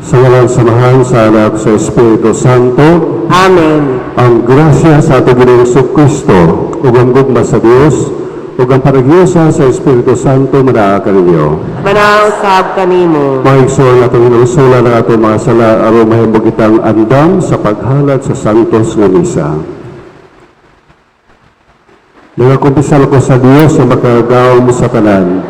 Sa ngalan sa Amahan, sa Anak, sa Espiritu Santo. Amen. Ang grasya sa atong Ginoong Kristo, ug ang gugma sa Dios, ug ang panaghiusa sa Espiritu Santo manaa kaninyo. Manaa usab kanimo. Mga igsoon, atong hinulsulan ang atong mga sala aron mahimo kitang andam sa paghalad sa Santos nga Misa. Nagakumpisal ko sa Dios nga makagagahom sa tanan,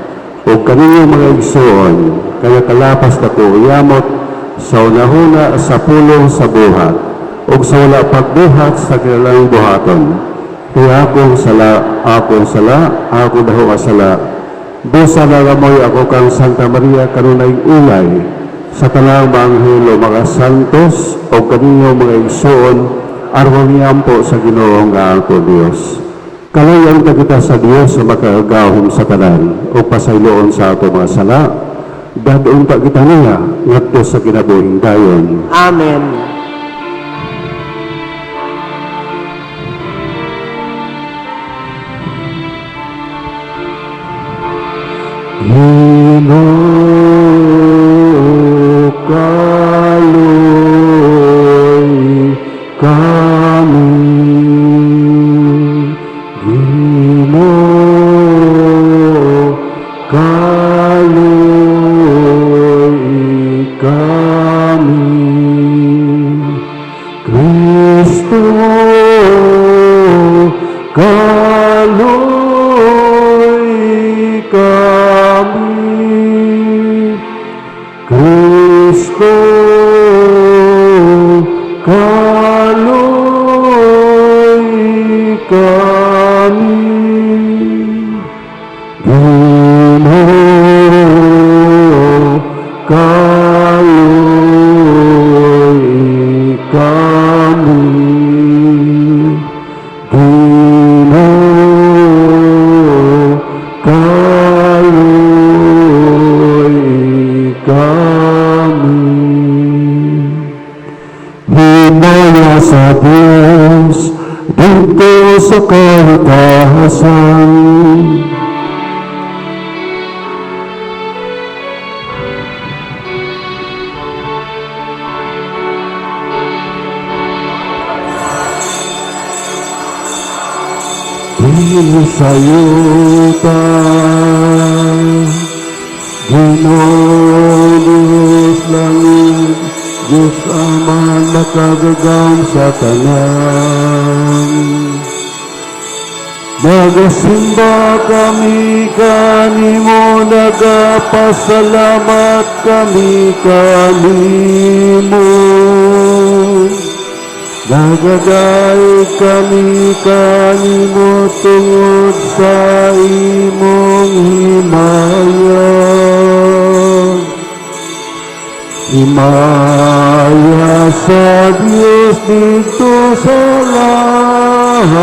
ug kaninyo, mga igsoon, kaya kalapas na ko yamot sa hunahuna, sa pulong, sa buhat, ug sa wala pagbuhat sa kinahanglang buhaton. Kaya akong sala, akong sala, akong dako nga sala. Busa nangamuyo ako kang Santa Maria, kanunay ulay, sa tanang mga anghel, mga santos, ug kaninyo, mga igsoon, aron mangampo sa Ginoo nga ato Dios. Kaluy-an kita sa Dios nga makagagahom sa tanan, ug pasayloon sa ato mga sala. Dad-on ta kita niya ngadto sa kinabuhing dayon. Amen. Ginoo, kaluy kami. Ginoo, kaluy kami. Kristo, kaluy kami. Kristo, kaluy kami. Ginoo, kaluy kami. Ginoo, kaluy kami. Himaya sa Diyos didto sa katahasan. Dinhi sa yuta, Ginoo Diyos langit, Diyos Ama, makagagahom sa tanan. Nagasimba kami kanimo, nagapasalamat kami kanimo. Nagadayeg kami kanimo tungod sa imong himaya. Himaya sa Diyos didto sa langit.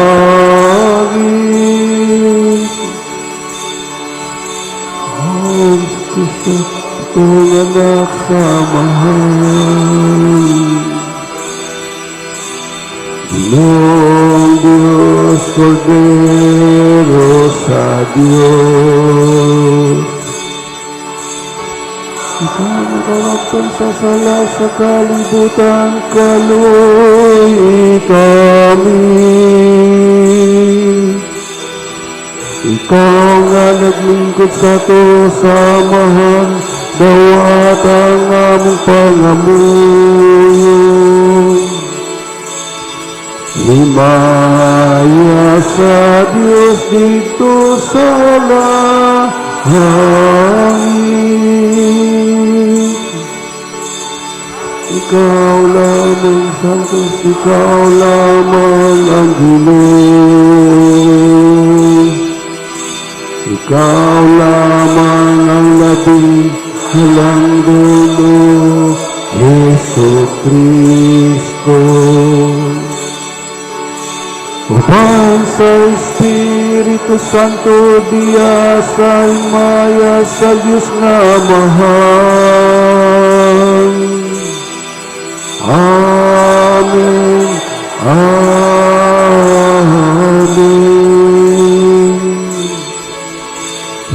Ang Kristo, itong anak sa Amahan. Ginoong Diyos, Kordero sa Diyos. Ikaw nakawagtang sa sala sa kalibutan, kaluy kami. Ikaw nga naglingkod sa ato sa Amahan, dawat ang among pangamuyo. Himaya sa Diyos didto sa langit. Ikaw lamang Santos, ikaw lamang ang Ginoo. Ikaw lamang ang labing halangdon, Hesu Kristo. Uban sa Espiritu Santo, diha sa himaya sa Diyos nga Amahan. Amen. Amen.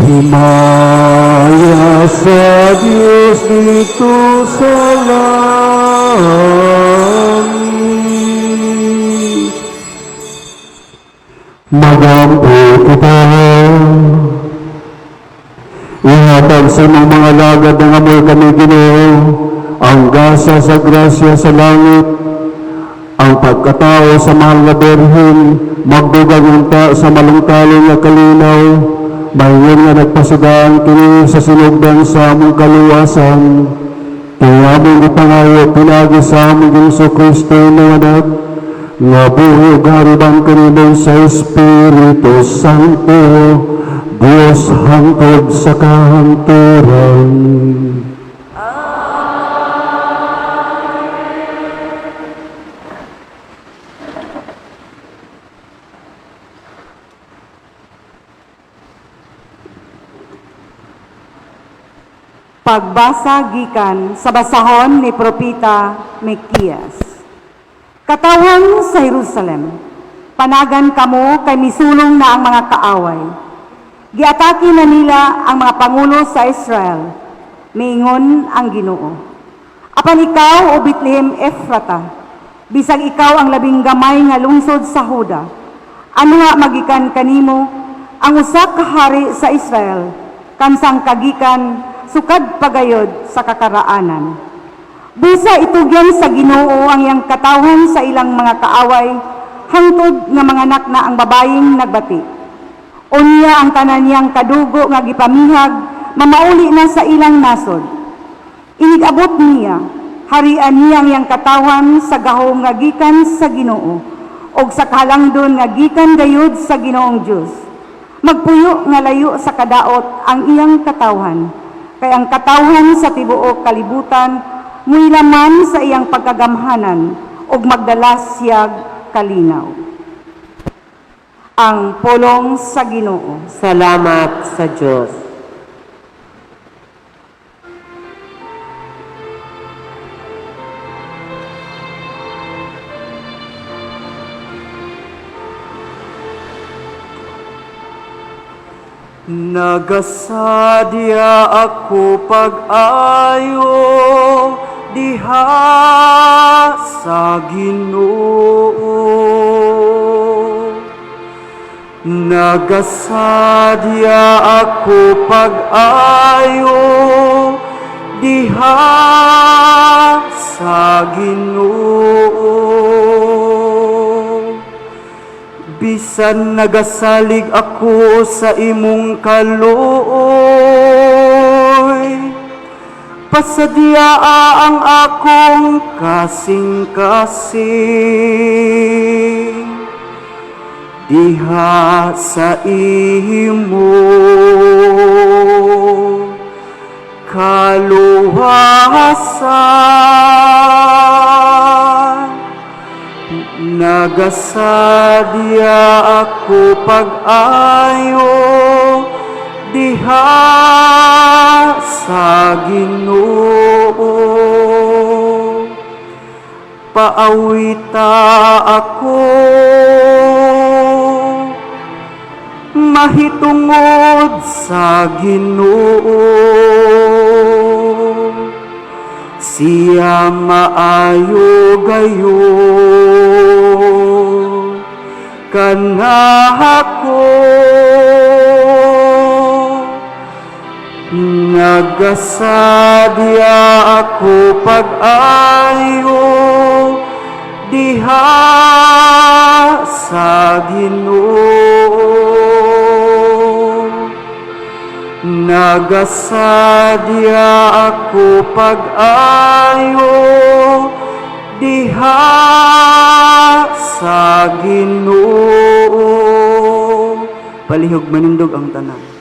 Himaya sa Diyos didto sa langit. Magampo kita. Ihatag sa imong mga alagad ng amoy kami, Ginoo, ang gasa sa grasya sa langit, ang pagkatao sa mahal nga Birhen, magdugang unta sa malungtalong nga kalinaw, mahingon nga nagpasugaan kini sa sinugdan sa among kaluwasan. Kaya among gipangayo pinaagi sa among Ginoong Kristo nga anak, nga buhi ug hariban kanimo sa Espiritu Santo, Dios hangtod sa kahangturan. Pagbasa gikan sa basahon ni Propeta Mikias. Katawhan sa Jerusalem, panagan kamo kay misulong na ang mga kaaway. Giatake na nila ang mga pangulo sa Israel. Miingon ang Ginoo. Apan ikaw, O Bethlehem Efrata, bisag ikaw ang labing gamay nga lungsod sa Huda, ano nga magikan kanimo ang usa ka hari sa Israel, kansang kagikan sukad pagayod sa kakaraanan. Busa itugyan sa Ginoo ang iyang katawhan sa ilang mga kaaway, hangtod nga manganak na ang babayeng nagbati. Unya ang tanan niyang kadugo nga gipamihag, mamauli na sa ilang nasod. Inigabot niya, harian niya ang iyang katawhan sa gahom nga gikan sa Ginoo, og sa kalangdon nga gikan gayud sa Ginoong Dios. Magpuyo nga layo sa kadaot ang iyang katawhan, kay ang katawhan sa tibuok kalibutan muilaman sa iyang pagkagamhanan ug magdala siyag kalinaw. Ang pulong sa Ginoo. Salamat sa Diyos. Nagasadya ako pag-ayo diha sa Ginoo. Nagasadya ako pag-ayo diha sa Ginoo. Bisan nagasalig ako sa imong kaluoy, pasadyaa ang akong kasing-kasing diha sa imo kaluwasan. Nagasadya ako pag-ayo diha sa Ginoo. Paawita ako mahitungod sa Ginoo. Siya maayo gayon kanako. Nagasadya ako pag-ayo diha sa Ginoo. Nagasadya ako pag-ayo diha sa Ginoo. Palihog manindog ang tanan.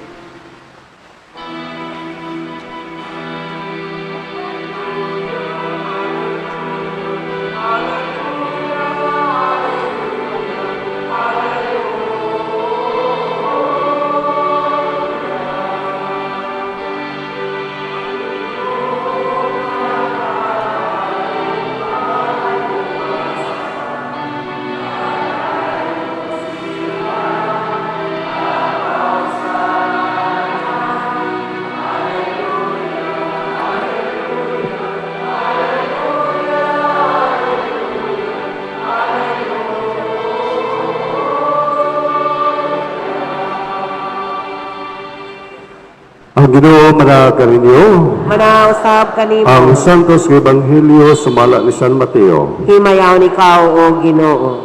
Ang Ginoo manaa kaninyo. Manaa usab kanimo. Ang Santos nga Ebanghelyo sumala ni San Mateo. Himayaon ikaw, O Ginoo.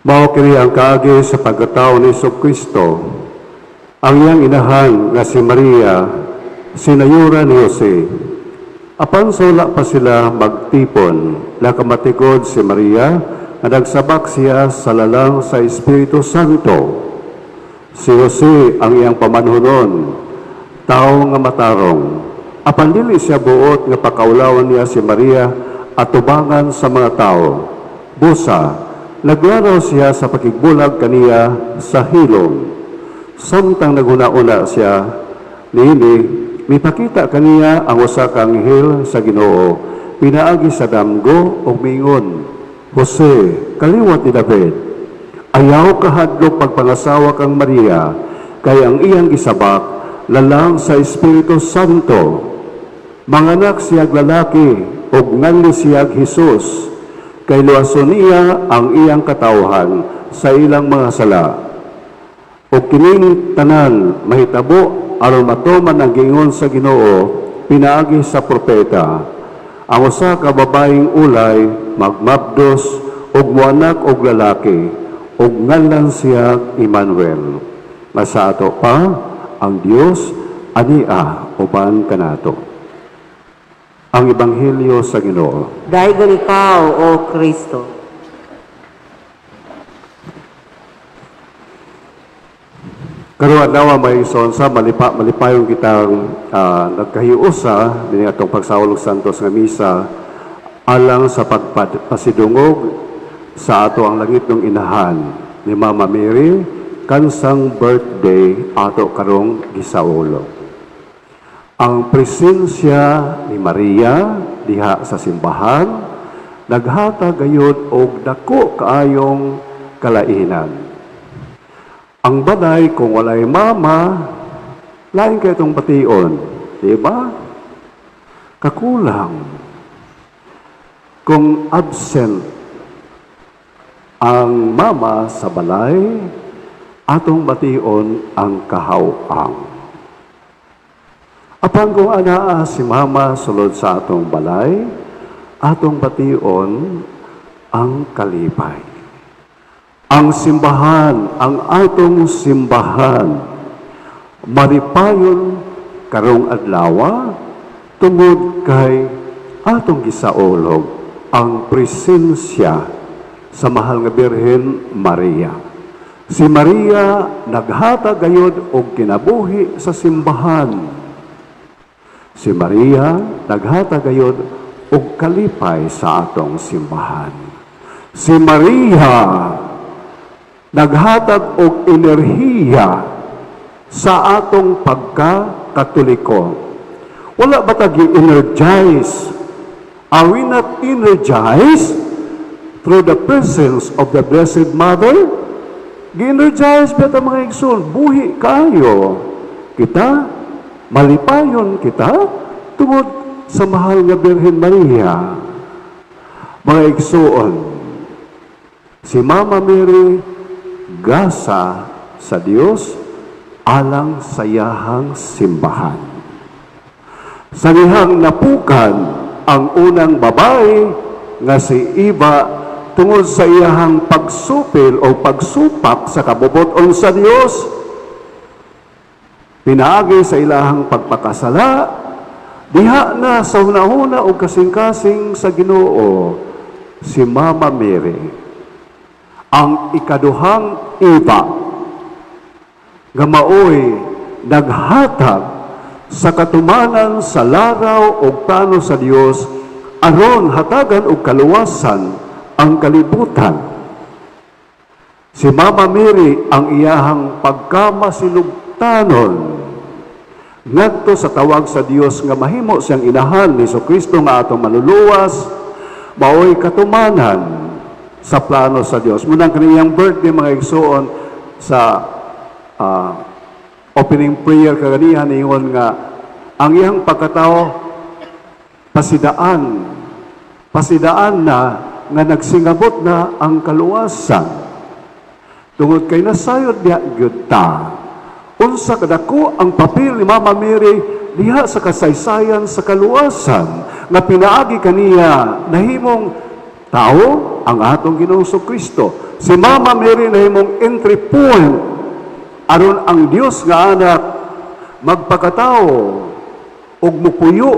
Mao kini ang kaagi sa pagkatao ni Kristo. Ang iyang inahan nga si Maria, sinayura ni Jose. Apan sa wala pa sila magtipon, nakamatikod si Maria, nga nagsabak siya sa lalang sa Espiritu Santo. Si Jose ang iyang pamanhunon, tao nga matarong. Apan dili siya buot nga pakaulawan niya si Maria at tubangan sa mga tao. Busa, naglaraw siya sa pakigbulag kaniya sa hilom. Samtang naghuna-una siya niini, mipakita kaniya ang usa ka anghel sa Ginoo, pinaagi sa damgo ug miingon, "Jose, kaliwat ni David, ayaw kahadlok pagpangasawa kang Maria, kay ang iyang gisabak lalang sa Espiritu Santo. Manganak siyag lalaki ug nganli siyag Hesus, kay luwason niya ang iyang katawhan sa ilang mga sala. Ug kining tanan mahitabo aron matuman ang giingon sa Ginoo pinaagi sa propeta. Ang usa ka babaeng ulay magmabdos ug moanak og lalaki ug nganlan siya Emmanuel." Nga sa ato pa ang Dios ania uban kanato. Ang Ebanghelyo sa Ginoo. Daygon ikaw, O Kristo. Karon adlaw, mga igsoon, sa malipayon kitang nagkahiusa dinhi atong pagsaulog Santos nga misa alang sa pagpasidungog sa ato ang langitnong inahan ni Mama Mary, kansang birthday ato karong gisaulog. Ang presensya ni Maria diha sa simbahan naghatag gayud og dako kaayong kalainan. Ang balay, kung walay mama, lain kay itong bation. Di ba? Kakulang. Kung absent ang mama sa balay, atong bation ang kahawang. Apan kung anaa si mama sulod sa atong balay, atong bation ang kalipay. Ang simbahan, ang atong simbahan, maripayon karong adlawa tungod kay atong gisaulog ang presensya sa mahal nga Birhen Maria. Si Maria naghatag gayod og kinabuhi sa simbahan. Si Maria naghatag gayod og kalipay sa atong simbahan. Si Maria naghatag og enerhiya sa atong pagka-Katoliko. Wala ba ta gi-energize? Are we not energized through the presence of the Blessed Mother? Gi-energize ba ta, mga igsoon? Buhi kayo. Kita, malipayon kita tungod sa mahal nga Birhen Maria. Mga igsoon, si Mama Mary gasa sa Dios alang sa iyahang simbahan. Sa dihang napukan ang unang babae nga si Eva tungod sa iyahang pagsupil o pagsupak sa kabubuton sa Dios, pinaagi sa ilahang pagpakasala, diha na sa hunahuna o kasing-kasing sa Ginoo, si Mama Mary ang ikaduhang Eva nga maoy naghatag sa katumanan sa laraw o plano sa Dios aron hatagan og kaluwasan ang kalibutan. Si Mama Mary, ang iyahang pagkamasinugtanon ngadto sa tawag sa Dios nga mahimo siyang inahan ni Kristo nga atong manluluwas, maoy katumanan sa plano sa Dios. Munang kaniyang birthday, mga igsoon, sa opening prayer kaganiha, ningon nga ang iyang pagkatao pasidaan, pasidaan na nga nagsingabot na ang kaluwasan tungod kay nasayod diha gyud ta unsa kadako ang papel ni Mama Mary diha sa kasaysayan sa kaluwasan nga pinaagi kaniya nahimong tao ang atong Ginoong Kristo. Si Mama Mary nahimong entry point aron ang Dios nga Anak magpakatao ug mupuyo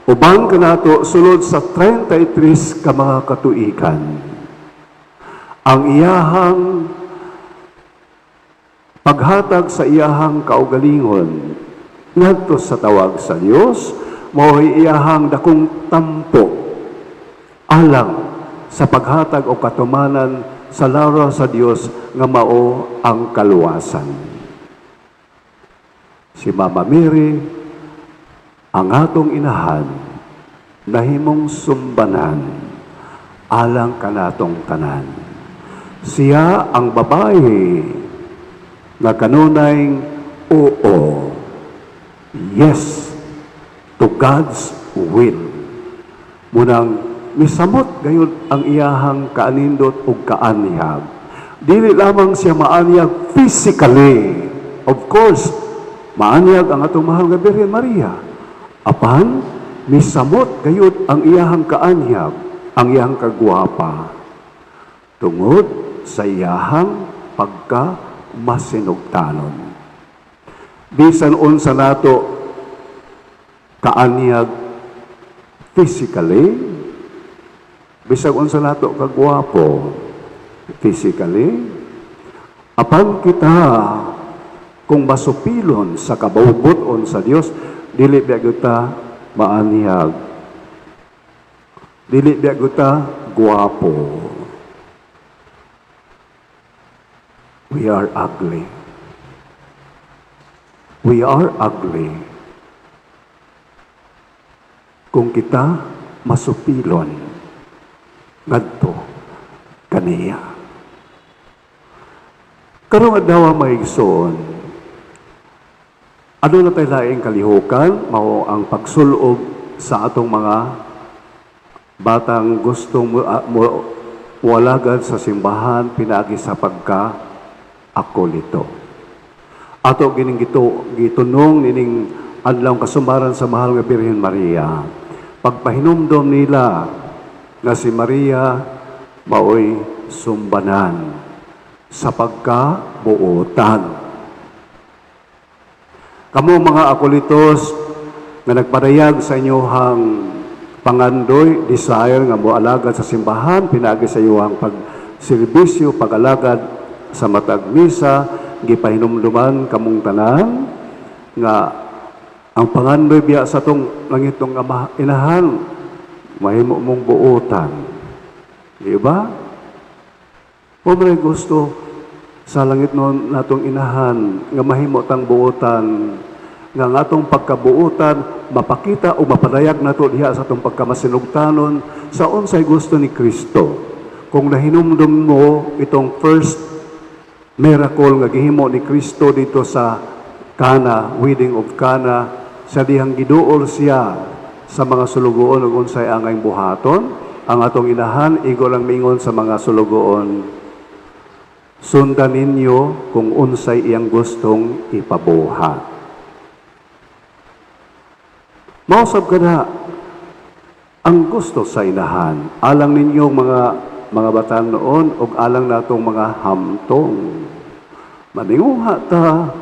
uban kanato sulod sa 33 ka mga katuigan. Ang iyahang paghatag sa iyahang kaugalingon ngadto sa tawag sa Dios mao'y iyahang dakong tampo alang sa paghatag o katumanan sa laraw sa Dios nga mao ang kaluwasan. Si Mama Mary, ang atong inahan, nahimong sumbanan alang kanatong tanan. Siya ang babae nga kanunay oo, yes to God's will. Munang misamot gayud ang iyahang kaanindot ug kaanyag. Dili lamang siya maanyag physically. Of course, maanyag ang atong mahal nga Birhen Maria. Apan, misamot gayud ang iyahang kaanyag, ang iyahang kagwapa, tungod sa iyahang pagka masinugtanon. Bisan unsa nato kaanyag physically, bisag unsa nato kagwapo physically, apan kita kung masupilon sa kabubut-on sa Dios, dili biya gyud ta maanyag. Dili biya gyud ta gwapo. We are ugly. We are ugly. Kung kita masupilon ngadto kaniya. Karong adlaw, mga igsoon, ano na tayo laing kalihukan, mao ang pagsulob sa atong mga batang gustong mo alagad sa simbahan pinaagi sa pagka akolito. Ato gining gito gitunong nining adlaw kasumbaran sa mahal nga Birhen Maria. Pagpahinumdom nila nga si Maria maoy sumbanan sa pagkabuotan. Kamo mga akolitos nga nagpadayag sa inyohang pangandoy, desire nga moalagad sa simbahan, pinaagi sa iyohang pagserbisyo, pag-alagad sa matag misa, gipahinumduman kamong tanan nga ang pangandoy biya sa atong langitnong Ama, Inahan, mahimo mong buotan. Di ba? Pobre gusto sa langit noon natong Inahan nga mahimo tang buotan, nga ang atong pagkabuotan mapakita o mapadayag nato diha sa atong pagkamasinugtanon sa unsay gusto ni Kristo. Kung nahinumdum mo itong first miracle nga gihimo ni Kristo dito sa Cana, wedding of Cana, sa dihang giduol siya sa mga sulugoon ug unsay angay buhaton, ang atong Inahan igo lang mingon sa mga sulugoon, "Sundan ninyo kung unsay iyang gustong ipabuhat." Mausab kada ang gusto sa Inahan alang ninyong mga batan noon ug alang natong mga hamtong. Maninguha ta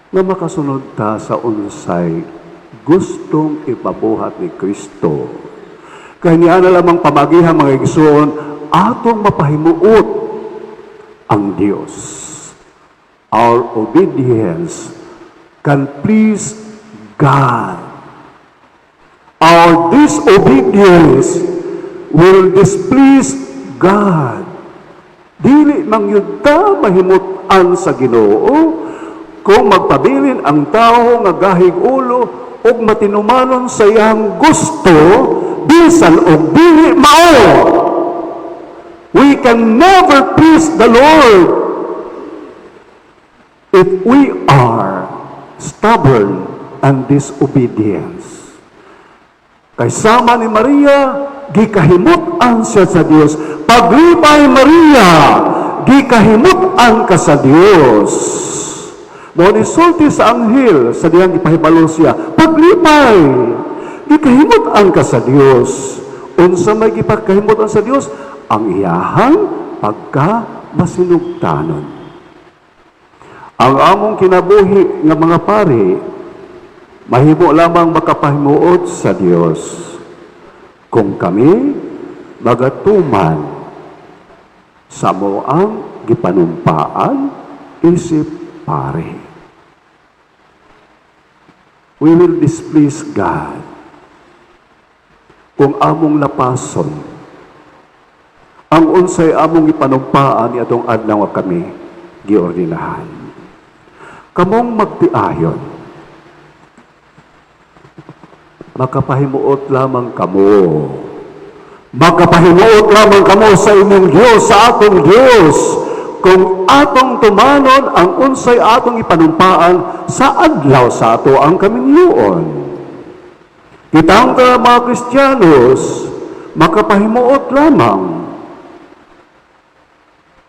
nga makasunod ta sa unsay gustong ipabuhat ni Kristo. Kay niya na lamang pamagihan, mga igsoon, atong mapahimuot ang Dios. Our obedience can please God. Our disobedience will displease God. Dili man gyud ta mahimutan sa Ginoo kung magpabilin ang tao nga gahig ulo ug matinumanon sa iyang gusto bisan og dili mao. We can never please the Lord. If we are stubborn and disobedience. Kay sama ni Maria, gikahimut-an siya sa Dios. Paglipay, Maria, gikahimut-an ka sa Dios. Mao ni sulti sa anghel sa diyang ipahibalo siya, "Paglipay, gikahimut-an ka sa Dios." Unsa may gipakahimut-an sa Dios? Ang iyahang pagka masinugtanon. Ang among kinabuhi nga mga pari, mahimo lamang makapahimuot sa Dios kung kami magatuman sa among gipanumpaan isip pari. We will displease God kung among lapason ang unsay among gipanumpaan ni atong adlaw nga kami giordinahan. Kamong magtiayon, makapahimuot lamang kamo. Makapahimuot lamang kamo sa inyong Diyos, sa atong Diyos, kung atong tumanon ang unsay atong ipanumpaan sa adlaw sa ato ang kaminyoon. Kitang ka mga Kristiyanos, makapahimuot lamang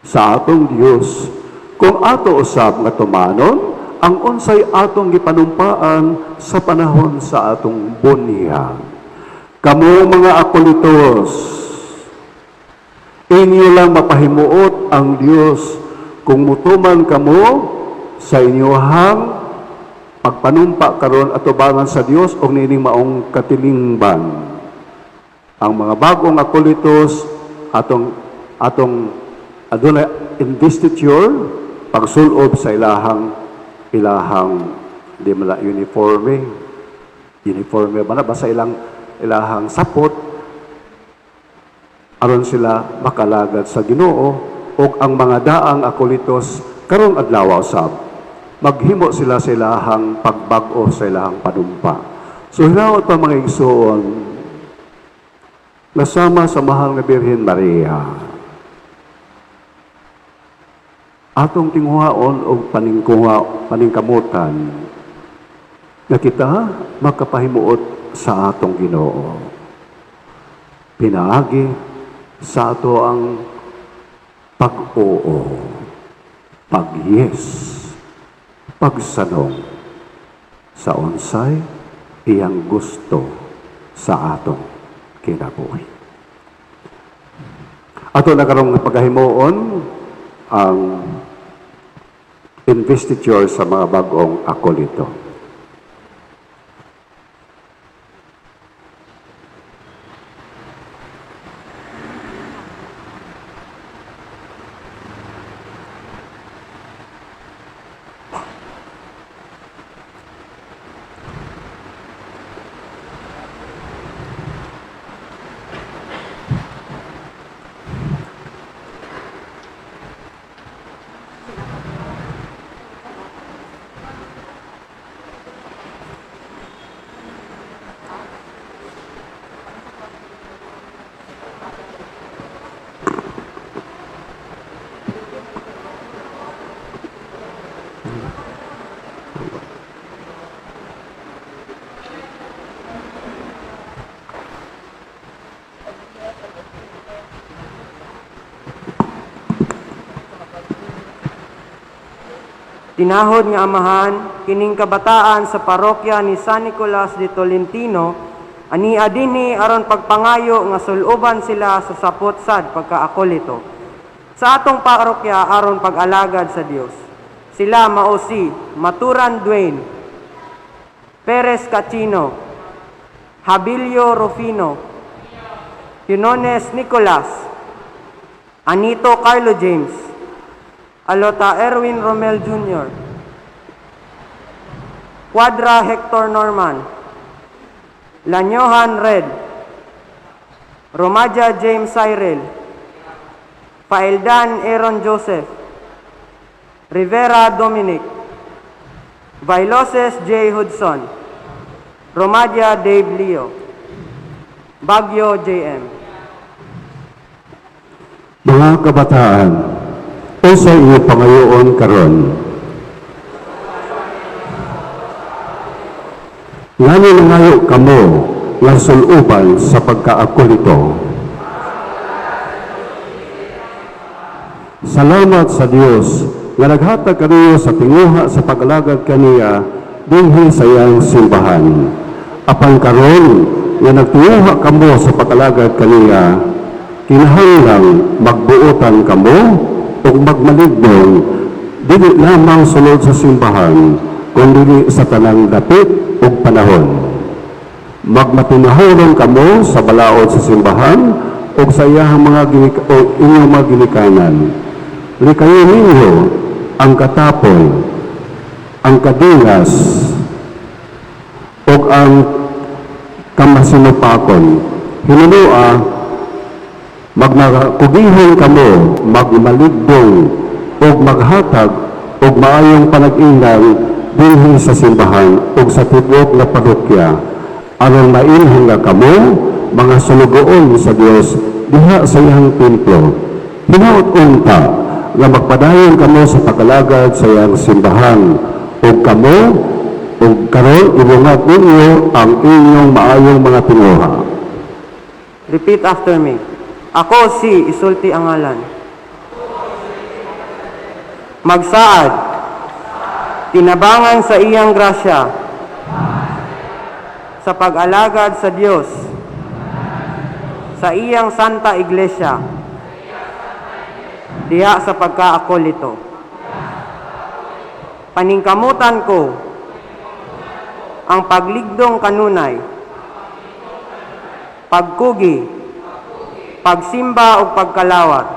sa atong Diyos kung ato usab nga tumanon ang unsay atong gipanumpaan sa panahon sa atong bunyag. Kamo mga akolitos, inyo lang mapahimuot ang Dios kung mutuman kamo sa inyohang pagpanumpa karon atubangan sa Dios og niining maong katilingban. Ang mga bagong akolitos, atong atong adunay investiture, pagsulob sa ilahang ilahang di man na uniforme, uniforme ba na, basta ilang ilahang sapot aron sila makalagad sa Ginoo. Ug ang mga daang akolitos karong adlaw usab, maghimo sila sa ilahang pagbag-o sa ilahang panumpa. So hinaot pa, mga igsoon, nasama sa mahal nga Birhen Maria, atong tinguhaon og paningkuha, paningkamutan nga kita makapahimuot sa atong Ginoo pinaagi sa ato ang pag-oo, pag-yes, pagsanong sa unsay iyang gusto sa atong kinabuhi. Ato na karong pagahimuon ang investiture sa mga bagong akolito. Tinahod nga Amahan, kining kabataan sa parokya ni San Nicolas de Tolentino, ania dinhi aron pagpangayo nga sul-oban sila sa sapot sad pagkaakolito sa atong parokya aron pag-alagad sa Dios. Sila mao si Maturan Dwayne, Perez Cachino, Habilio Rufino, Quinones Nicolas, Anito Carlo James, Alota Erwin Romel Jr., Cuadra Hector Norman, Lanyohan Red, Romaja James Cyril, Paeldan Aaron Joseph, Rivera Dominic, Vailoses J. Hudson, Romadia Dave Leo, Bagyo JM. Mga kabataan, unsa inyong pangayoon karon? Ngano nangayo kamo nga suluban sa pagkaakolito? Salamat sa Dios nga naghatag kaniyo sa tinguha sa pag-alagad kaniya dinhi sa iyang simbahan. Apan karon nga nagtinguha kamo sa pag-alagad kaniya, kinahanglang magbuotan kamo ug magmaligdong dili lamang sulod sa simbahan kundi sa tanang dapit ug panahon. Magmatinahuron kamo sa balaod sa simbahan ug sa iyahang mga o inyong mga ginikanan. Likayon ninyo ang katapol, ang kadingas, ug ang kamasinupakon. Hinunua, magmakugihon kamo, magmaligdong, ug maghatag ug maayong panag-ingang dinhi sa simbahan ug sa tibuok nga parokya, aron mailhan nga kamo mga sulugoon sa Dios diha sa iyang templo. Hinaot unta nga magpadayon kamo sa pag-alagad sa iyang simbahan ug kamo ug karon ibungat ninyo ang inyong maayong mga tinguha. Repeat after me. Ako si isulti ang ngalan. Magsaad. Tinabangan sa iyang grasya. Sa pag-alagad sa Dios. Sa iyang Santa Iglesia. Diha sa pagkaakolito. Paningkamutan ko ang pagligdong kanunay, pagkugi, pagsimba ug pagkalawat,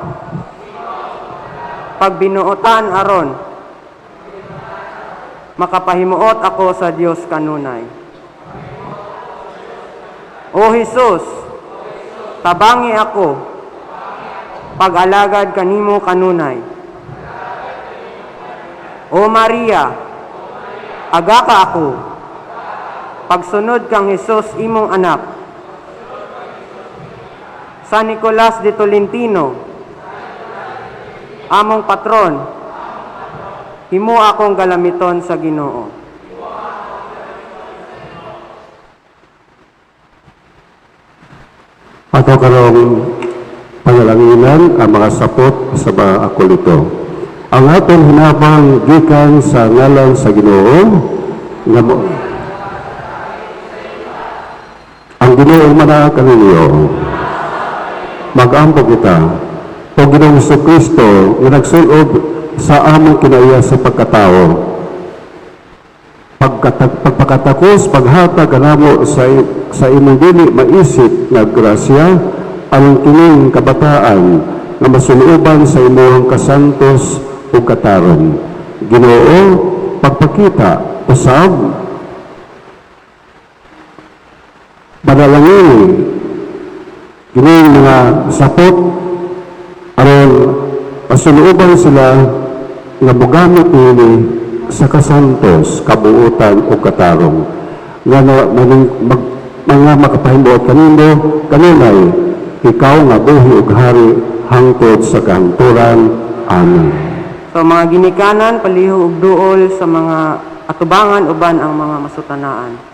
pagbinuotan aron makapahimuot ako sa Dios kanunay. O Hesus, tabangi ako pag-alagad kanimo kanunay. O Maria, agaka ako pagsunod kang Hesus imong anak. San Nicolas de Tolentino, among patron, himo akong galamiton sa Ginoo. Ato karong panalanginan ang mga sapot sa mga akolito. Ang atong hinabang gikan sa ngalan sa Ginoo nga ang Ginoo manaa kaninyo. Mag-ampo kita. O Ginoong Hesukristo nga nagsulob sa among kinaiya sa pagkatao, pagpakatakos, paghatag kanamo sa imong dili maisip nga grasya, ang kining kabataan nga masuluban sa imong kasantos ug katarong. Ginoo, pagpakita usab panalangin kining mga sapot aron pasuluban sila nga mogamit niini sa kasantos, kabuutan o katarong nga mga makapahimuot kanino kanunay ikaw nga buhi ug hari hangtod sa kahangturan. Amen. So mga ginikanan, palihog og duol sa mga atubangan uban ang mga masutanaan.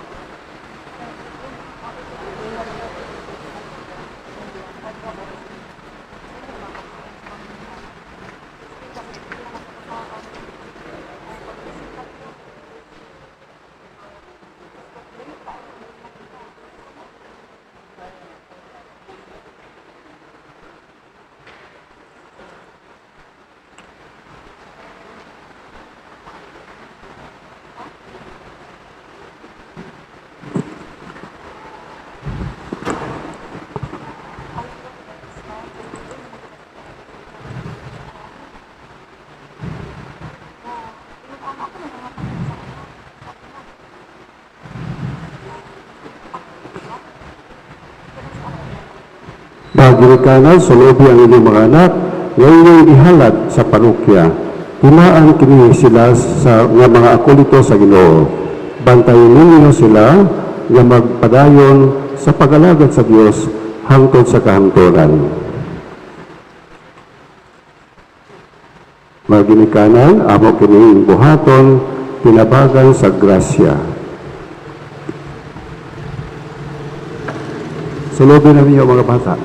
Ginikanan, sulubi ang inyong mga anak, nga inyong ihalat sa parokya. Timaan kini sila sa nga mga akolito sa Ginoo. Bantayan ninyo sila nga magpadayon sa pag-alagad sa Dios hangtod sa kahangturan. Mga ginikanan, amo kining buhaton, tinabagan sa grasya. Sulobin na ninyo, mga bata.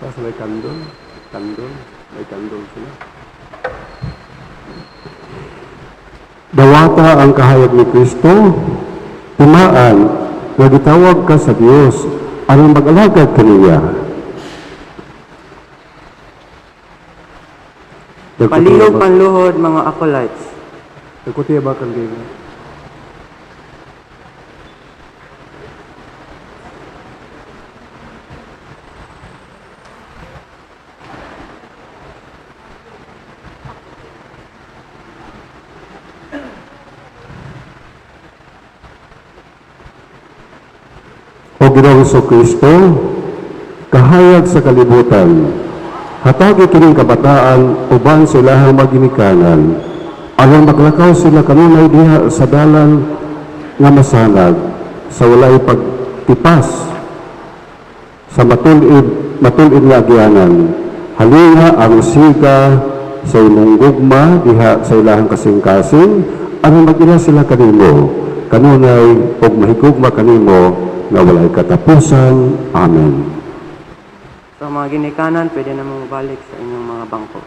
Tapos may candle. Candle. May candle sila. Dawata ang kahayag ni Kristo, timaan nga gitawag ka sa Dios aron mag-alagad kaniya. Palihog panluhod, mga acolytes. Nagkutiya ba kang ganyan? O Ginoong Kristo, kahayag sa kalibutan, hatagi kining kabataan uban sa ilahang maginikanan, aron maglakaw sila kanunay diha sa dalan nga masanag, sa walay pagtipas sa matul-id nga agyanan. Halinga ang siga sa imong gugma diha sa ilahang kasing-kasing, aron mag-ila sila kanimo kanunay ug mahigugma kanimo nga walay katapusan. Amen. Sa mga ginikanan, pwede na mabalik sa inyong mga bangko.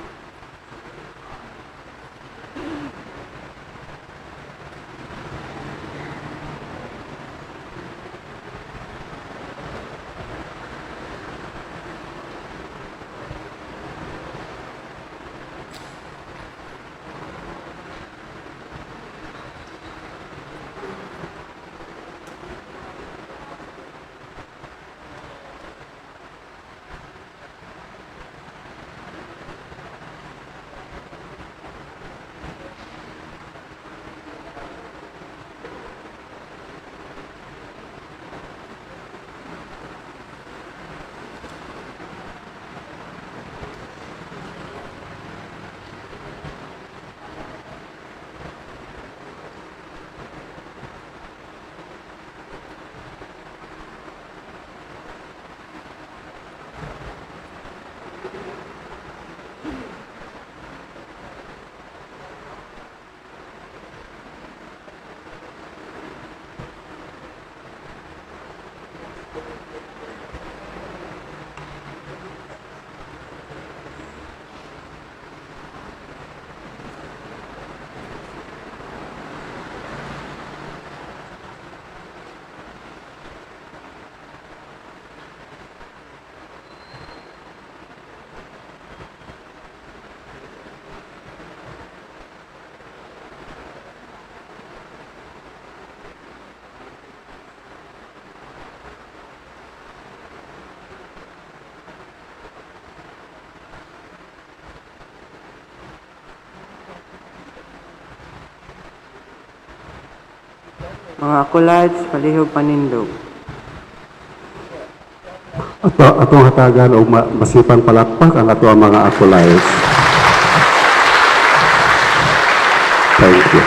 Mga acolytes, palihog panindog. Atong hatagan og masipang palakpak ang ato ang mga acolytes. Thank you.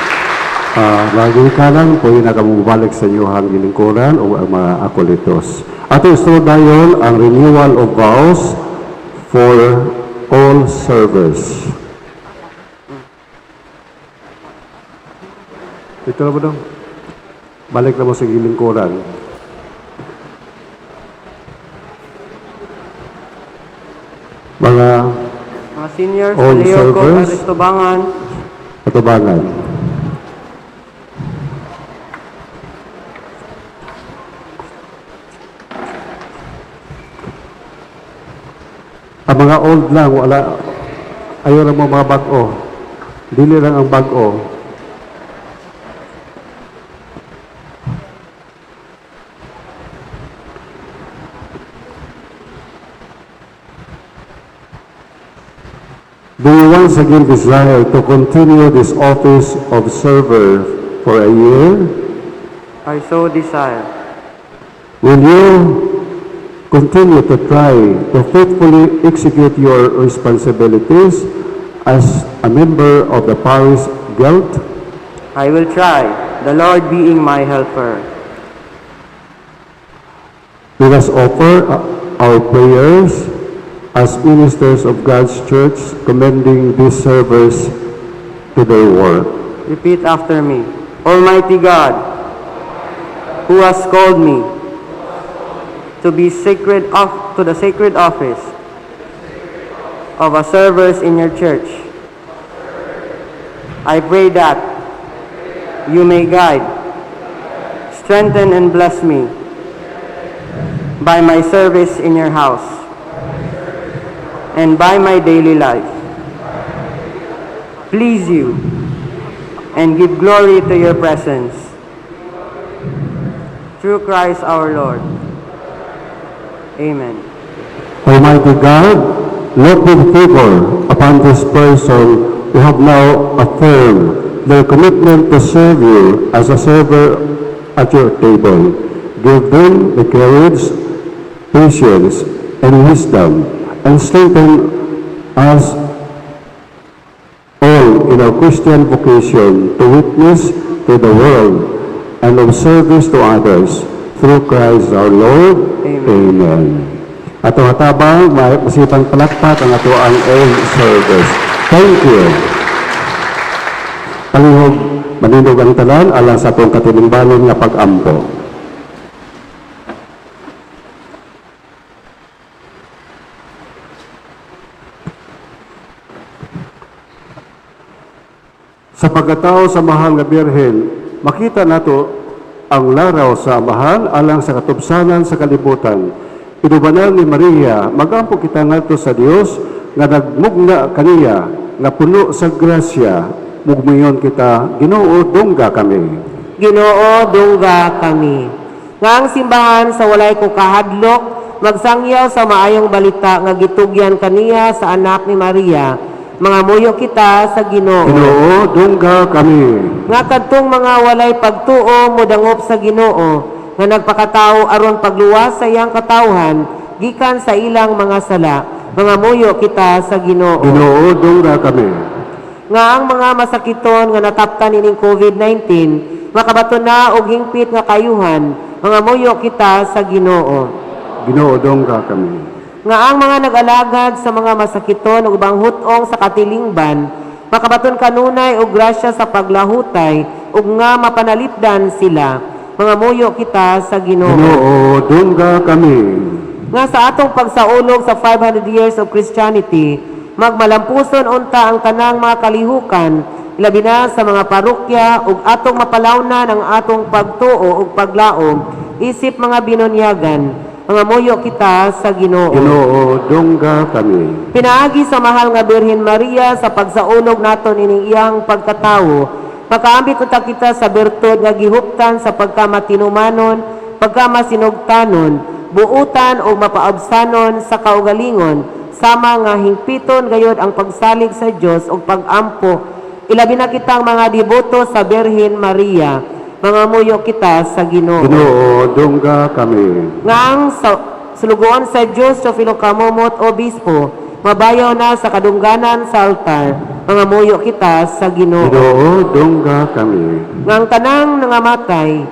Mga ginikanan, pwede na kamo mobalik sa inyong gilingkuran o ang mga akolitos. Ato isunod dayon ang renewal of vows for all servers. Ito na ba daw? Balik na mo sa gilingkuran. Mga Mga seniors, all palihog ko servers. Aristobangan. Katubangan. Ang mga old lang, wala, ayaw na mo mga bag-o. Dili lang ang bag-o. Do you once again desire to continue this office of server for a year? I so desire. Will you continue to try to faithfully execute your responsibilities as a member of the parish guild? I will try, the Lord being my helper. Let us offer our prayers as ministers of God's church, commending these servers to their work. Repeat after me. Almighty God, who has called me to be sacred of, to the sacred office of a servers in your church, I pray that you may guide, strengthen, and bless me by my service in your house and by my daily life. Please you and give glory to your presence. Through Christ our Lord. Amen. Almighty God, look with favor upon this person who have now affirmed their commitment to serve you as a server at your table. Give them the courage, patience, and wisdom, and strengthen us all in our Christian vocation to witness to the world and of service to others through Christ our Lord. Amen. Amen. Ato hatabang, masipang palakpak ang ato ang old service. Thank you. Palihog, manindog ang tanan alang sa atong katilingbanon nga pag-ampo. Sa pagkatao sa mahal nga Birhen, makita nato ang laraw sa mahal alang sa katubsanan sa kalibutan. Inubanan ni Maria, magampo kita ngadto sa Dios nga nagmugna kaniya nga puno sa grasya. Mugmayon kita, Ginoo, dungga kami. Ginoo, dungga kami. Nga ang simbahan sa walay ko kahadlok, magsangyaw sa maayong balita nga gitugyan kaniya sa anak ni Maria. Mga muyo kita sa Ginoo. Ginoo, dungga kami. Nga kadtong mga walay pagtuo modangop sa Ginoo nga nagpakatao aron pagluwas sa iyang katawhan gikan sa ilang mga sala. Mga muyo kita sa Ginoo. Ginoo, dungga kami. Nga ang mga masakiton nga nataptan ining COVID-19 makabaton na og hingpit nga kayuhan. Mga muyo kita sa Ginoo. Ginoo, dungga kami. Nga ang mga nag-alagad sa mga masakiton ug ubang hut-ong sa katilingban makabaton kanunay og grasya sa paglahutay ug nga mapanalipdan sila. Mga muyo kita sa Ginoo. Ginoo, dungga kami. Nga sa atong pagsaulog sa 500 years of Christianity, magmalampuson unta ang tanang mga kalihukan, labi na sa mga parokya ug atong mapalawnan ang atong pagtuo ug paglaom isip mga binunyagan. Mga muyo kita sa Ginoo. Ginoo, dungga kami. Pinaagi sa mahal nga Birhen Maria sa pagsaulog naton ining iyang pagkatawo, makaambit unta kita sa bertud nga gihuptan sa pagkamatinumanon, pagkamasinugtanon, buutan o mapaabsanon sa kaugalingon, sama nga hingpiton gayod ang pagsalig sa Dios ug pagampo. Ilabi na kitang mga deboto sa Birhen Maria, mga muyo kita sa Ginoo. Ginoo, dungga kami. Nga ang sa, sulugoon sa Diyos Teofilo Camomot Obispo, mabayaw na sa kadungganan sa altar, mga muyo kita sa Ginoo. Ginoo, dungga kami. Nga ang tanang nangamatay,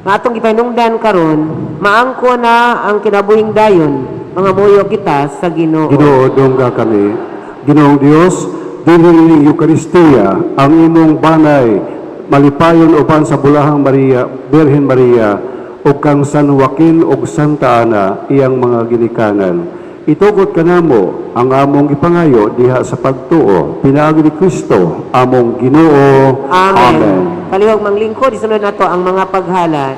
nga atong gipanungdan karon, maangko na ang kinabuhing dayon, mga muyo kita sa Ginoo. Ginoo, dungga kami. Ginoong Dios, dinhi ning Eukaristiya ang imong banay malipayon uban sa bulahang Maria, Birhen Maria, ug kang San Joaquin ug Santa Ana iyang mga ginikanan. Itugot kanamo ang among gipangayo diha sa pagtuo pinaagi ni Kristo among Ginoo. Amen. Palihog manglingkod, isunod nato ang mga paghalad.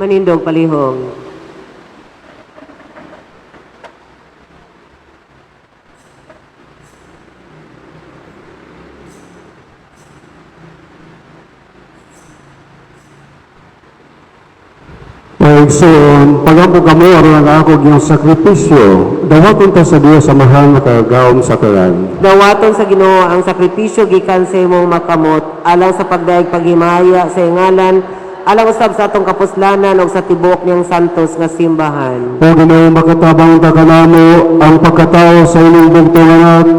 Manindog palihog. Mga igsoon, pagampo kamo aron ang akog iyong sakripisyo, dawaton ta sa Dios Amahan makagagahom sa tanan. Dawaton sa Ginoo ang sakripisyo gikan sa imong makamot alang sa pagdayeg paghimaya sa iyang ngalan, alang usab sa atong kapuslanan ug sa tibuok niyang santos nga simbahan. O Ginoo, makatabang ta kanamo ang pagkatao sa inyong bugtong anak,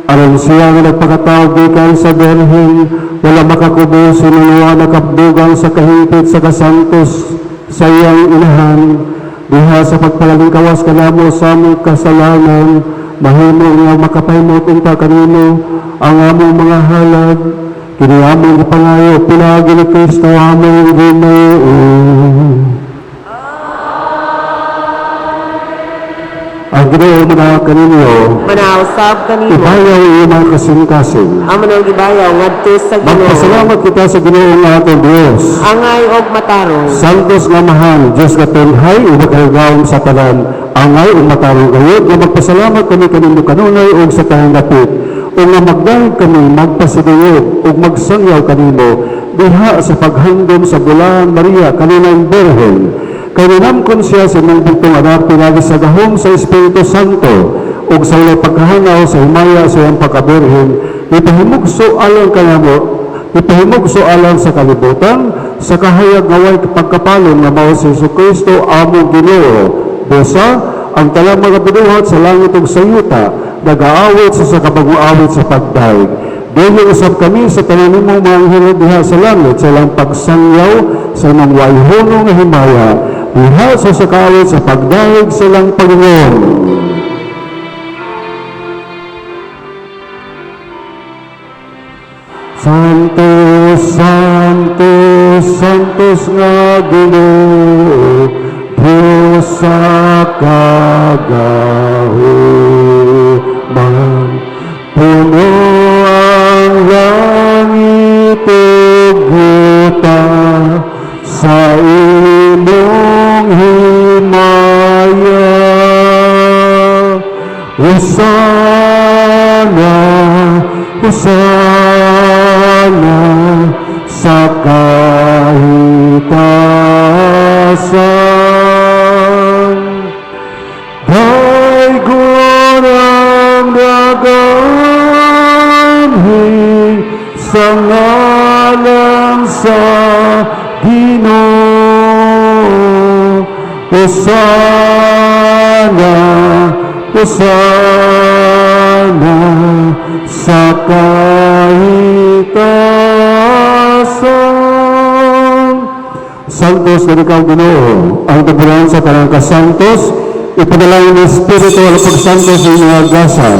aron siya nga nagpakatao gikan sa Birhen, wala makakubo sinunuwa nakapdugang sa kahingpit sa kasantos sa iyang inahan, diha sa pagpalaging kawas kanamo sa among kasalanan, mahimo nga makapahimot unta kanino ang among mga halag, kini among gipangayo pinaagi ni Kristo among Ginoo. Ang Ginoo mga kaninyo, Manausab kanimo. Ibayaw iyo mga kasing-kasing. Amo nang gibayaw ngadto sa Ginoo. Magpasalamat kita sa Ginoo nga atong Dios. Angay og matarong. Santos nga mahal, Diyos nga tunhay, ug makahigawom sa tanan, angay ug matarong gayud, nga magpasalamat kami kanino kanunay ug sa tanang dapit, ug nga magdayeg kami magpasidayog ug magsangyaw kanimo diha sa paghandom sa Bulahan Maria kaninang Birhen. Kay ninamkon siya sa imong bugtong anak pinagi sa gahom sa Espiritu Santo ug sa iyang pagkahanaw sa himaya sa iyang pagkabirhen, ipahimugso alang kanamo, ipahimugso alang sa kalibutan sa kahayag nga way pagkapalong nga mao si Jesucristo among Ginoo. Busa ang talang mga binuhat sa langit ug sa yuta nagaawit sa kabagong awit sa pagdaig. Dili usab kami sa tanan nimong mga anghel diha sa langit sa ilang pagsangyaw sa imong wayhono nga himaya diha sa sakawit sa pagdaig sa ilang Panginoon. Santo, Santo, Santos nga Ginoo, Diyos sa kagahuman. Puno ang langit ug yuta sa imong himaya. Hosana, Hosana sa kahitasan. Daygon ang naganhi sa ngalan sa Ginoo. Hosana, Hosana sa kahitasan. Santos na ikaw, Ginoo, ang taburan sa tanang kasantos, ipadalangin ng Espiritu ang pagsantos sa inyong gasa,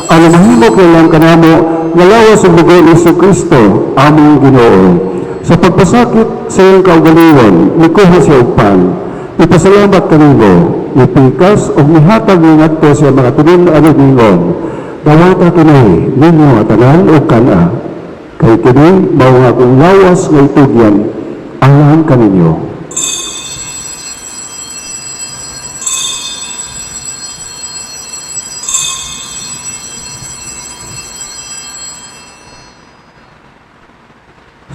ang mahimo kailang kanamo, nga lawas ug dugo ni Kristo, among Ginoo. Sa pagpasakit sa iyong kaugalingon, nikuha siya og pan, ipasalamat kanimo, nipikas ug nihatag ni ngadto sa mga tinun-an ug ningon, dawata kini ninyo nga tanan ug kana, kay kini mao nga akong lawas nga itugyan alang kaninyo.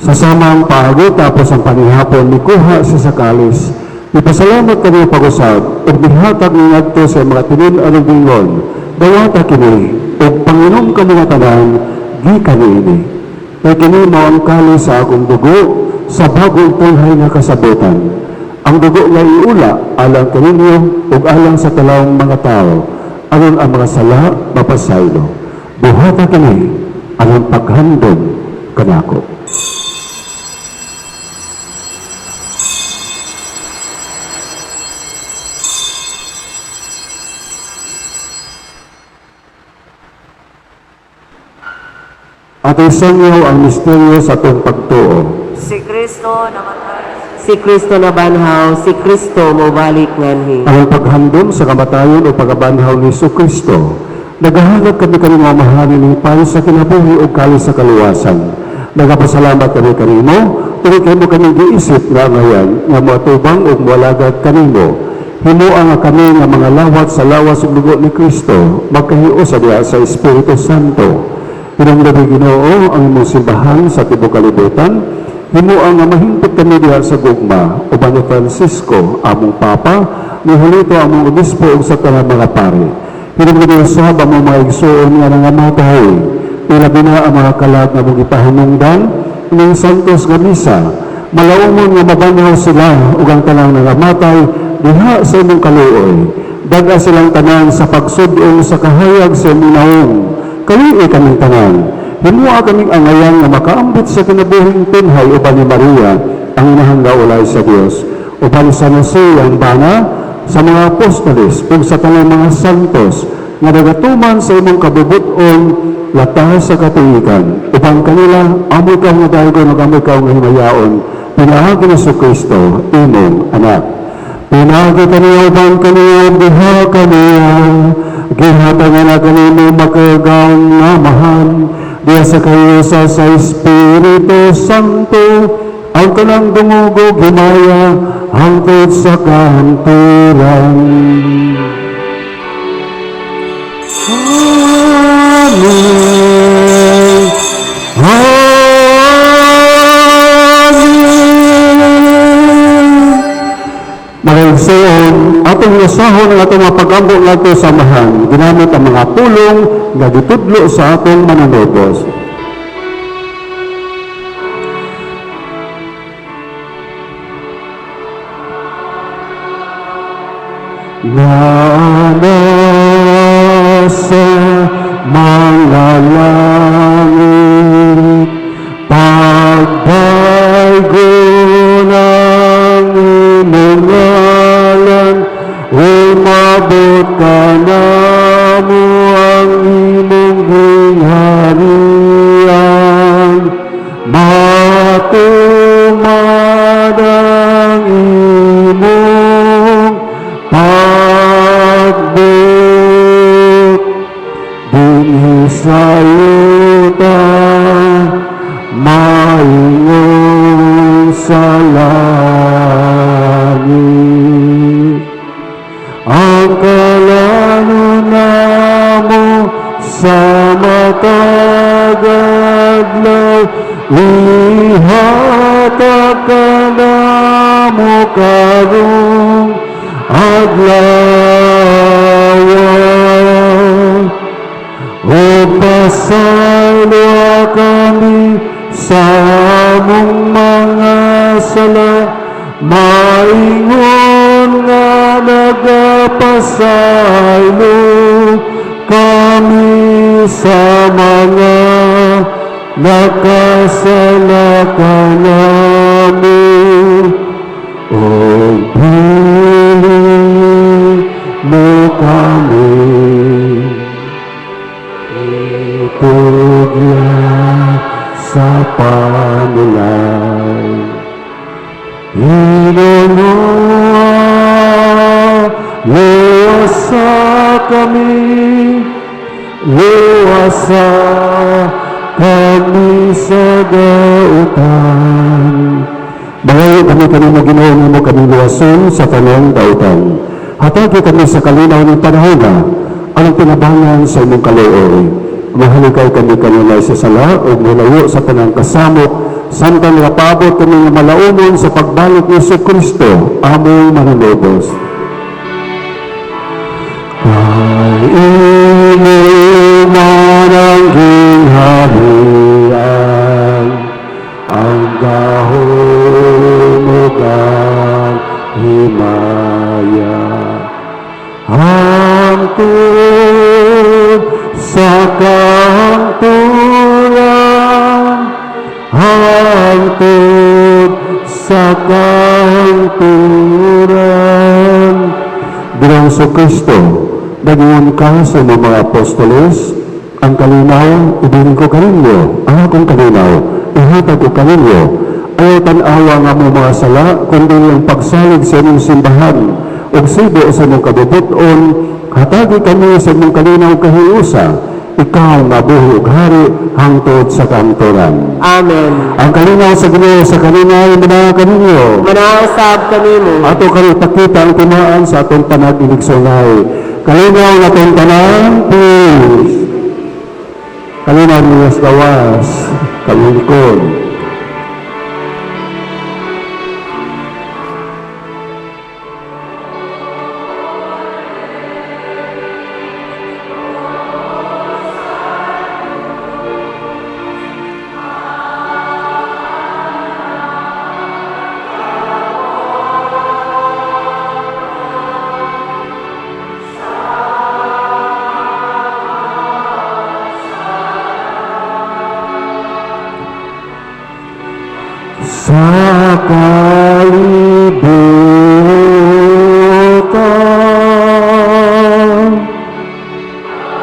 Sa samang paagi tapos ang panihapon, nikuha siya sa kalis. Ipasalamat kami pag-usab ug nihatag ni ngadto sa mga tinun-an ug ningon, dawata kini ug panginom kamo nga tanan gikan niini. Kay kini mao ang kalis sa akong dugo sa bagong tunghay nga kasabutan. Ang dugo nga iula alang kaninyo ug alang sa talawong mga tao, aron ang mga sala mapasaylo. Buhata kini alang paghandom kanako. Atong sangyaw ang misteryo sa atong pagtuo. Si Kristo namatay. Si Kristo nabanhaw, si Kristo mobalik nganhi. Ang paghandom sa kamatayon o pagabanhaw ni Kristo, naghahanap kami kanimo Amahan ning pan sa kinabuhi o kalis sa kaluwasan. Nagapasalamat kami kanimo Tungod kay imo kami giisip nga angayan nga moatubang ug moalagad kanimo. Himoa nga kami nga mga lawat sa lawas ug dugo ni Kristo, magkahiusa diha sa Espiritu Santo. Hinumdumi, Ginoo, ang imong simbahan sa tibuok kalibutan. Himoa nga mahingpit kami diha sa gugma uban ni Francisco, among Papa, ni Julito, among Obispo, ug sa tanang mga pari. Hinumdumi usab ang mga igsuon nga nangamatay, ilabi na ang mga kalag nga among gipahinungdan ning santos nga misa. Malaumon nga mabanhaw sila ug ang tanang nangamatay diha sa imong kaluoy. Dag-a silang tanan sa pagsud-ong sa kahayag sa imong naong. Kaluoyi kaming tanan. Himoa kaming angayan nga makaambit sa kinabuhing tinhay uban ni Maria, ang inahang gaulay sa Dios, uban ni San Jose, ang bana, sa mga apostoles ug sa tanang mga santos nga nagatuman sa imong kabubut-on latas sa katuigan. Uban kanila, amo ikaw nga daygon ug amo ikaw nga himayaon pinaagi ni Kristo, imong Anak. Pinaagi kaniya, uban kaniya, diha kaniya, gihatag na kanimo makagagahom nga Amahan diha sa kahiusa sa Espiritu Santo ang tanang dungog ug himaya hangtod sa kahangturan. Amen. Amen. Mga igsoon, atong usahon ang atong mga pag-ampo ngadto sa Amahan, ginamit ang mga pulong nga gitudlo sa atong Manunubos. Na nasa mga langit, pagdaygon ang imong ngalan, umabot kanamo ang imong gingharian, matuman ang imong pagbuot dinhi sa yuta maingon sa langit. Ang kalanon namo sa matag adlaw, ihatag kanamo karong adlaw. Ug pasayloa kami sa among mga sala, maingon nga nagapasaylo kami sa mga nakasala kanamo. Ug dili mo kami itugyan sa panulay. Hinunua, luwasa kami, luwasa kami sa dautan. Mangayo kami kanimo, Ginoo, imo kami luwason sa tanang dautan. Hatagi kami sa kalinaw ng panahona ang tinabangan sa imong kaluoy. Mahalikay kami kanunay sa sala ug mulayo sa tanang kasamok samtang nagapaabot kami nga malaumon sa pagbalik ni Kristo, among Manunubos. Kay imo man ang gingharian, ang gahom ug ang himaya, hangtod sa kahangturan, hangtod sa kahangturan. Ginoong Kristo, nag-ingon ka sa imong mga apostoles, "Ang kalinaw, ibilin ko kaninyo, ang akong kalinaw, ihatag ko kaninyo. Ayaw tan-awa ang among mga sala, kundi ang pagsalig sa imong simbahan, ug sibo sa imong kabubut-on, hatagi kami sa imong kalinaw kahiusa." Ikaw nga buhi ug hari hangtod sa kamturan. Amen. Ang kalinaw sa Ginoo sa kanunay manaa kaninyo. Manausab kanimo. Ato karon ipakita ang timaan sa atong panag-inigsoonay. Kalinaw natong tanan, peace. Kalinaw niya sa gawas, kalingkod. Sa kalibutan,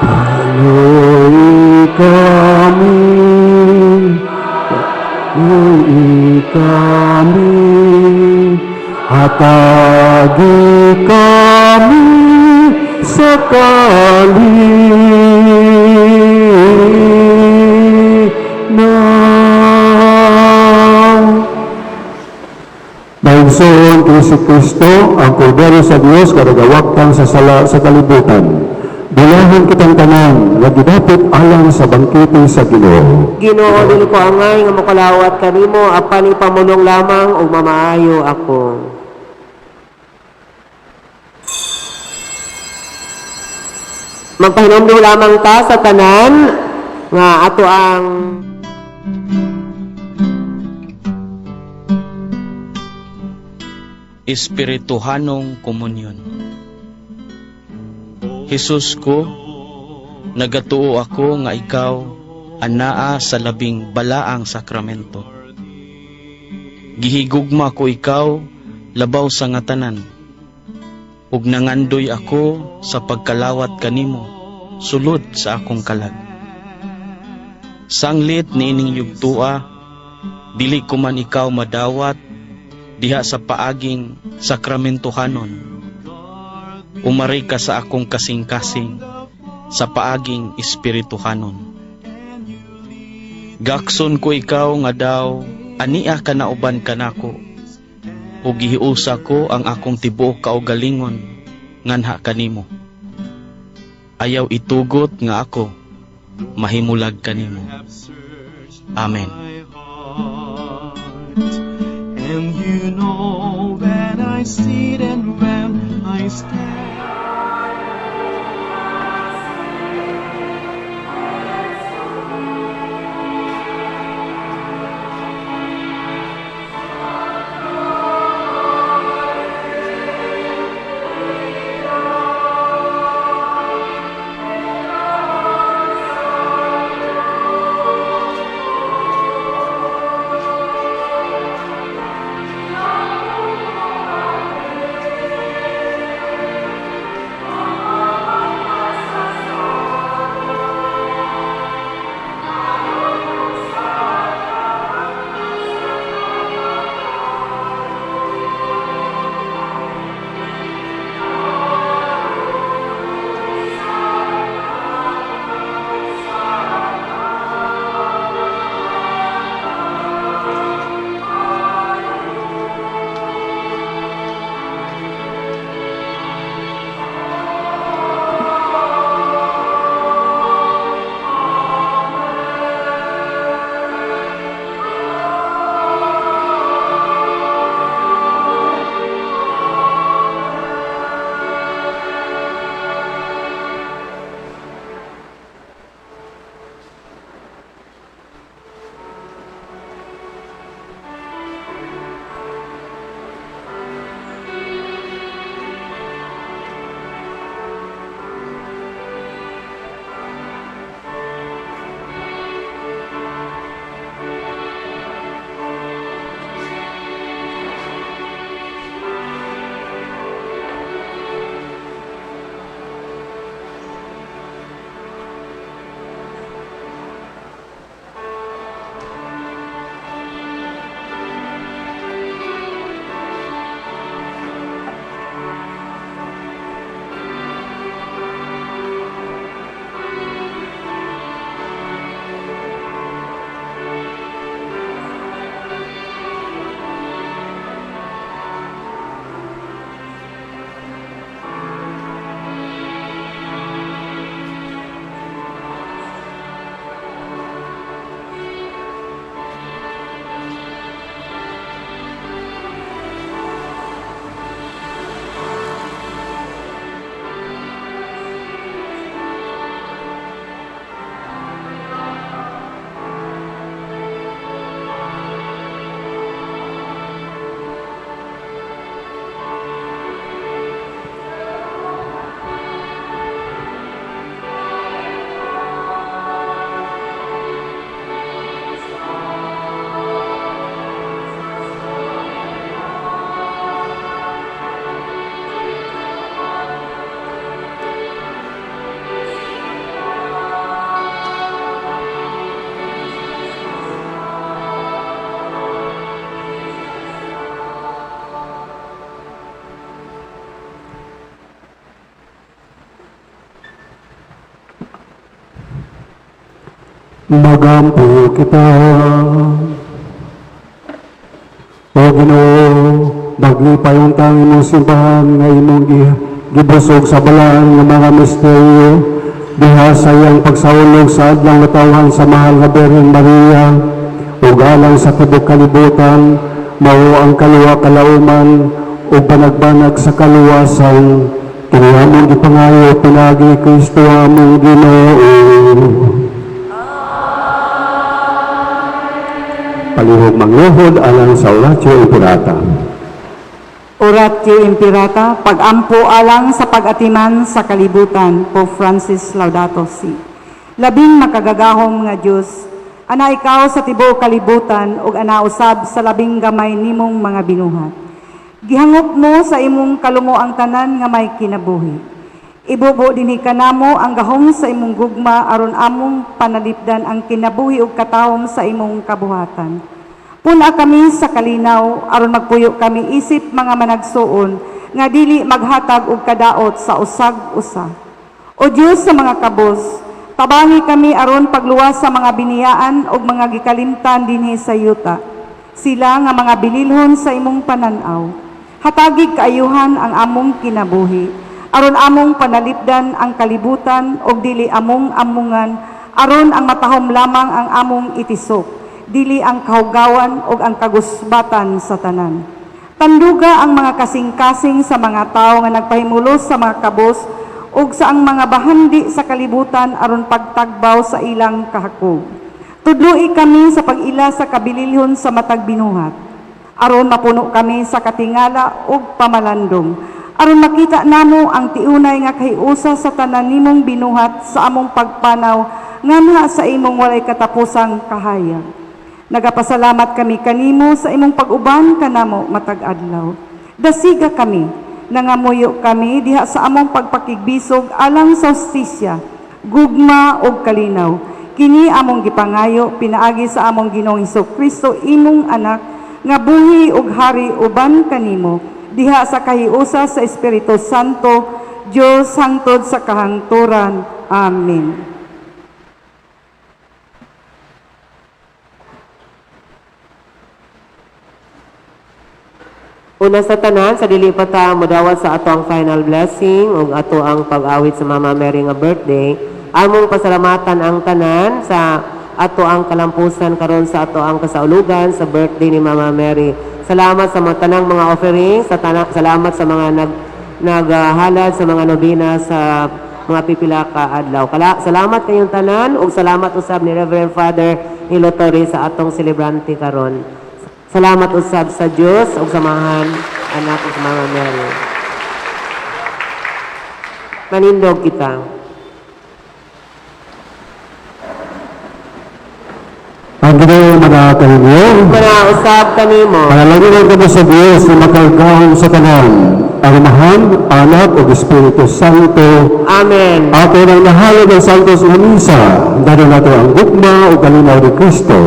kaloy kami, kaloy kami, hatagi kami sa kalinaw. Maigsoon kini si Kristo, ang kordero sa Dios nga nagawaktang sa sala sa kalibutan. Dulahan kitang tanan nga gidapit alang sa bangkete sa Ginoo. Ginoo, dili ko angay nga mokalawat kanimo apan ipamulong lamang ug mamaayo ako. Magpahinomdum lamang ta sa tanan nga ato ang Espirituhanong komunyon. Jesus ko, nagatuo ako nga ikaw anaa sa labing balaang sakramento. Gihigugma ko ikaw labaw sa nga tanan. Ug nangandoy ako sa pagkalawat kanimo sulod sa akong kalag. Sanglit niining yugtua, dili ko man ikaw madawat diha sa paaging sakramentohanon. Umari ka sa akong kasing-kasing sa paaging espirituhanon. Gakson ko ikaw nga daw ania ka nauban kanako ug gihiusa ko ang akong tibuok kaugalingon nganha kanimo. Ayaw itugot nga ako mahimulag kanimo. Amen. And you know when I sit and when I stand. Magampo kita. O Ginoo, maglipay unta ang imong simbahan nga imong gibusog sa balaan nga mga misteryo diha sa iyang pagsaulog sa adlaw natawhan sa mahal nga Birhen Maria ug alang sa tibuok kalibutan, mao ang kaluwa kalauman ug banag-banag sa kaluwasan. Kini among gipangayo pinaagi ni Kristo among Ginoo. Palihog mangluhod alang sa Oratio Imperata. Oratio Imperata, pag-ampo alang sa pag-atiman sa kalibutan, Pope Francis, Laudato Si. Labing makagagahom nga Dios, ana ikaw sa tibuok kalibutan ug ana usab sa labing gamay nimong mga binuhat. Gihangop mo sa imong kalumo ang tanan nga may kinabuhi. Ibubo dinhi kanamo ang gahom sa imong gugma aron among panalipdan ang kinabuhi ug katawom sa imong kabuhatan. Pun-a kami sa kalinaw aron magpuyo kami isip mga managsuon nga dili maghatag og kadaot sa usag usa. O Dios sa mga kabos, tabangi kami aron pagluwas sa mga biniyaan ug mga gikalimtan dinhi sa yuta. Sila nga mga bililhon sa imong pananaw. Hatagig kaayuhan ang among kinabuhi aron among panalipdan ang kalibutan ug dili among amungan, aron ang matahom lamang ang among itisok, dili ang kahugawan ug ang kagusbatan sa tanan. Tanduga ang mga kasing-kasing sa mga tawo nga nagpahimulos sa mga kabos ug sa ang mga bahandi sa kalibutan aron pagtagbaw sa ilang kahakog. Tudloi kami sa pag-ila sa kabililhon sa matag binuhat aron mapuno kami sa katingala ug pamalandong, aron makita namo ang tiunay nga kahiusa sa tanan nimong binuhat sa among pagpanaw nganha sa imong walay katapusang kahayag. Nagapasalamat kami kanimo sa imong pag-uban kanamo matag adlaw. Dasiga kami, nangamuyo kami diha sa among pagpakigbisog alang sa hustisya, gugma ug kalinaw. Kini among gipangayo pinaagi sa among Ginoong Kristo, imong anak, nga buhi ug hari uban kanimo diha sa kahiusa sa Espiritu Santo, Dios hangtod sa kahangturan. Amen. Una sa tanan, sa dili pa ta modawat sa ato ang final blessing ug ato ang pag-awit sa Mama Mary nga birthday, among pasalamatan ang tanan sa ato ang kalampusan karon sa ato ang kasaulugan sa birthday ni Mama Mary. Salamat sa mga tanang mga offerings, sa salamat sa mga naghalad sa mga nobina sa mga pipila ka adlaw. Salamat kayong tanan ug salamat usab ni Reverend Father Nilo Torres sa atong celebrante karon. Salamat usab sa Dios ug samahan anak ug sa Mama Mary. Manindog kita. Ang Ginoo manaa kaninyo. Manausab kanimo. Panalangin kamo sa Dios na makagagahom sa tanan, ang Amahan, Anak ug Espiritu Santo. Amen. Ato nang nahalad ang Santos nga Misa, dali nato ang gugma ug kalinaw ni Kristo.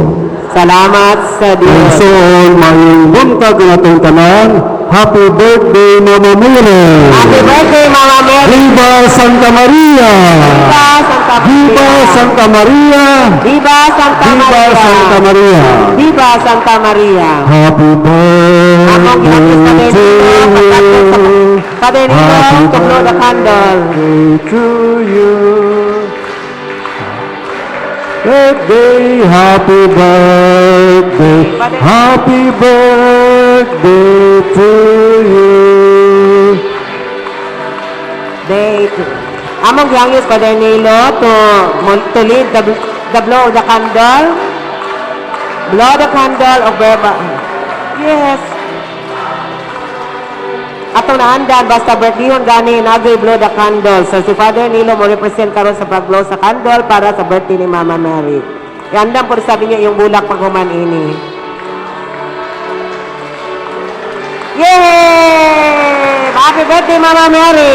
Salamat sa Dios. Igsoon, maayong buntag ang atong tanan. Happy birthday, Mama Mary! Happy birthday, Mama Mary! Viva Santa Maria! Viva Santa Viva Maria! Santa Maria! Viva Santa Viva Maria! Santa Maria! Viva Santa Maria! Happy Among birthday ginapos to you. Padre Nino, Happy to blow the candle. birthday to you. Birthday, happy birthday, happy birthday to you. Day to. Among gihangyo Padre Nilo to lead the blow of the candle. Blow the candle of Verba. Yes. Atong naandan, basta birthdayhon gani, nagay blow the candle. So si Father Nilo mo represent karon sa pag-blow sa candle para sa birthday ni Mama Mary. Iandam po sabi niya yung bulak pag human ini. Yay! Happy birthday, Mama Mary!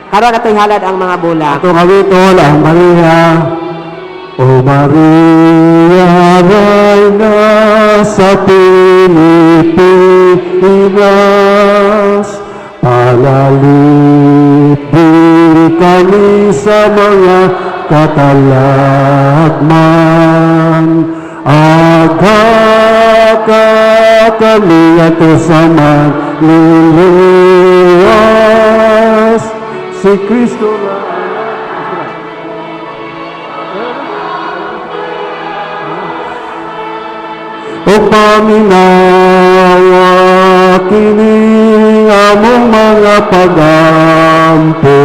Karon ato'y halad ang mga bulak. Atong awiton ang Maria. O Maria, Reyna sa Pilipinas, Lalip diri kami sa mga katalagman. Agha ka kami ato sa manluluwas. Si Kristo na. O paminawa kini among mga pagampo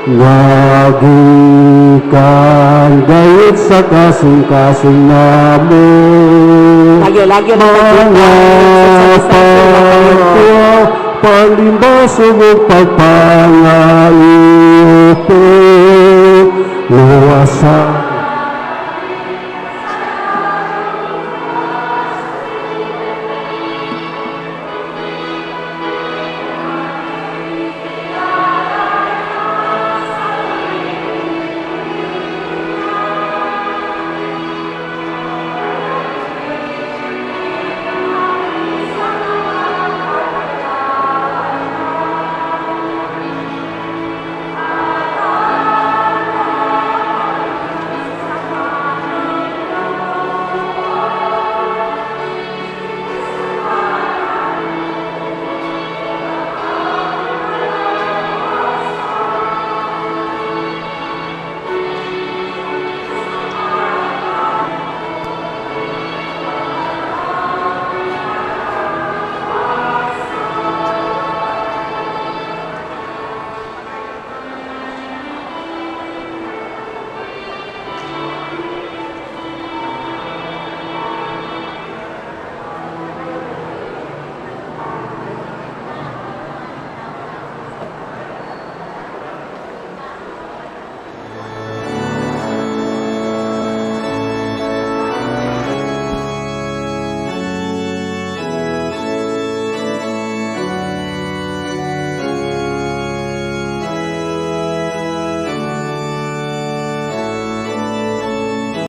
nga gikan gayud sa kasing-kasing namo. Lagyo, lagyo na. Mga pagkuha, palimbas ug pagpangayo, luwasa.